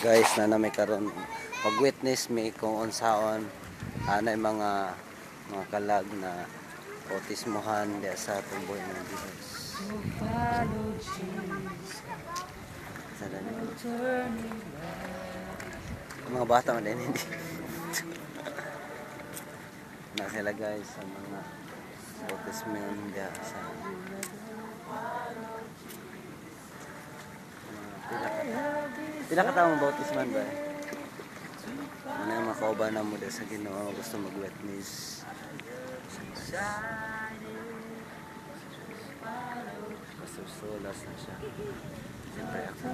Guys, na may karon mag-witness mi kung unsaon anay mga kalag na bautismohan diya sa tumboy ng Diyos. Follow Jesus, Sa dali. No turning back. Mga bata man din hindi. Na sila, guys, sa mga bautismohan diya sa mga pila ka taong bautisman ba eh? Ano yung mga kauban na mo diya sa Ginoo gusto mag-witness. Pastor Solas na siya. Siyempre ako.